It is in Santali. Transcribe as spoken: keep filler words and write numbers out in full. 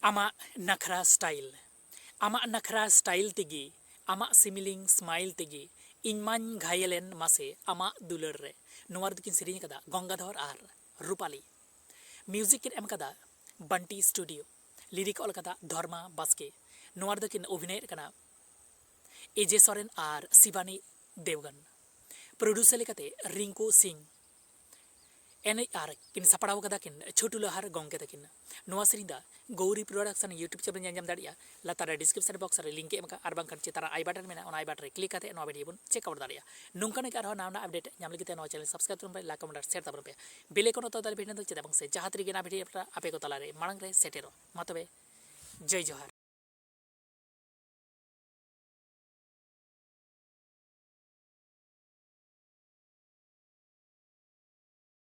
ᱟᱢᱟᱜ ᱱᱟᱠᱷᱨᱟ ᱥᱴᱟᱭᱤᱞ, ᱟᱢᱟᱜ ᱱᱟᱠᱷᱨᱟ ᱥᱴᱟᱭᱤᱞ ᱛᱮᱜᱮ, ᱟᱢᱟᱜ ᱥᱤᱢᱤᱞᱤᱝ ᱥᱢᱟᱭᱤᱞ ᱛᱮᱜᱮ ᱤᱧ ᱢᱟᱧ ᱜᱷᱟᱭᱮᱞᱮᱱ ᱢᱟᱥᱮ ᱟᱢᱟᱜ ᱫᱩᱞᱟᱹᱲ ᱨᱮ᱾ ᱱᱚᱣᱟ ᱨᱮᱫᱚ ᱠᱤᱱ ᱥᱮᱨᱮᱧ ᱟᱠᱟᱫᱟ ᱜᱚᱝᱜᱟᱫᱷᱚᱨ ᱟᱨ ᱨᱩᱯᱟᱞᱤ᱾ ᱢᱤᱭᱩᱡᱤᱠ ᱠᱤᱱ ᱮᱢ ᱟᱠᱟᱫᱟ ᱵᱟᱱᱴᱤ ᱥᱴᱩᱰᱤᱭᱳ᱾ ᱞᱤᱨᱤᱠ ᱚᱞ ᱟᱠᱟᱫᱟ ᱫᱷᱚᱨᱢᱟ ᱵᱟᱥᱠᱮ᱾ ᱱᱚᱣᱟ ᱨᱮᱫᱚ ᱠᱤᱱ ᱚᱵᱷᱤᱱᱚᱭᱮᱫ ᱠᱟᱱᱟ ᱮᱡᱮ ᱥᱚᱨᱮᱱ ᱟᱨ ᱥᱤᱵᱟᱱᱤ ᱫᱮᱣᱜᱟᱱ᱾ ᱯᱨᱚᱰᱩᱥᱟᱨ ᱞᱮᱠᱟᱛᱮ ᱨᱤᱝᱠᱩ ᱥᱤᱝ᱾ ᱮᱱᱮᱡ ᱟᱨ ᱠᱤᱱ ᱥᱟᱯᱲᱟᱣ ᱟᱠᱟᱫᱟ ᱠᱤᱱ ᱪᱷᱳᱴᱩ ᱞᱳᱦᱟᱨ ᱜᱚᱝᱠᱮ ᱛᱟᱹᱠᱤᱱ᱾ ᱱᱚᱣᱟ ᱥᱮᱨᱮᱧ ᱫᱚ ᱜᱳᱣᱨᱤ ᱯᱨᱚᱰᱟᱠᱥᱚᱱ YouTube ᱪᱮᱱᱮᱞ ᱧᱮᱞ ᱧᱟᱢ ᱫᱟᱲᱮᱭᱟᱜᱼᱟ᱾ ᱞᱟᱛᱟᱨ ᱨᱮ ᱰᱤᱥᱠᱨᱤᱯᱥᱚᱱ ᱵᱚᱠᱥ ᱨᱮ ᱞᱤᱝᱠ ᱮ ᱮᱢ ᱟᱠᱟᱫᱼᱟ, ᱟᱨ ᱵᱟᱝᱠᱷᱟᱱ ᱪᱮᱛᱟᱱ ᱨᱮ ᱟᱭ ᱵᱟᱴᱚᱱ ᱢᱮᱱᱟᱜᱼᱟ, ᱚᱱᱟ ᱟᱭ ᱵᱟᱴᱚᱱ ᱨᱮ ᱠᱞᱤᱠ ᱠᱟᱛᱮ ᱱᱚᱣᱟ ᱵᱷᱤᱰᱤᱭᱳ ᱵᱚᱱ ᱪᱮᱠ ᱟᱣᱩᱴ ᱫᱟᱲᱮᱭᱟᱜᱼᱟ᱾ ᱱᱚᱝᱠᱟᱱᱟᱜ ᱜᱮ ᱟᱨᱦᱚᱸ ᱱᱟᱣᱟ ᱱᱟᱣᱟ ᱟᱯᱰᱮᱴ ᱧᱟᱢ ᱞᱟᱹᱜᱤᱫ ᱛᱮ ᱱᱚᱣᱟ ᱪᱮᱱᱮᱞ ᱥᱟᱵᱥᱠᱨᱟᱭᱤᱵ ᱛᱟᱵᱚᱱ ᱯᱮ, ᱞᱟᱭᱤᱠ, ᱠᱚᱢᱮᱱᱴ ᱟᱨ ᱥᱮᱭᱟᱨ ᱛᱟᱵᱚᱱ ᱯᱮ᱾ ᱵᱮᱞ ᱟᱭᱠᱚᱱ ᱚᱛᱟ ᱛᱟᱞᱮ ᱵᱷᱤᱰᱤᱭᱳ ᱫᱚ ᱪᱮᱫᱟᱜ ᱵᱟᱝ ᱥᱮ ᱡᱟᱦᱟᱸ ᱛᱤᱨᱮᱜᱮ ᱱᱟᱣᱟ ᱵᱷᱤᱰᱤᱭᱳ ᱟᱯᱮ ᱠᱚ ᱛᱟᱞᱟᱨᱮ ᱢᱟᱲᱟᱝ ᱨᱮ ᱥᱮᱴᱮᱨᱚᱜ᱾ ᱢᱟ ᱛᱚᱵᱮ, ᱡᱚᱭ ᱡᱚᱦᱟᱨ᱾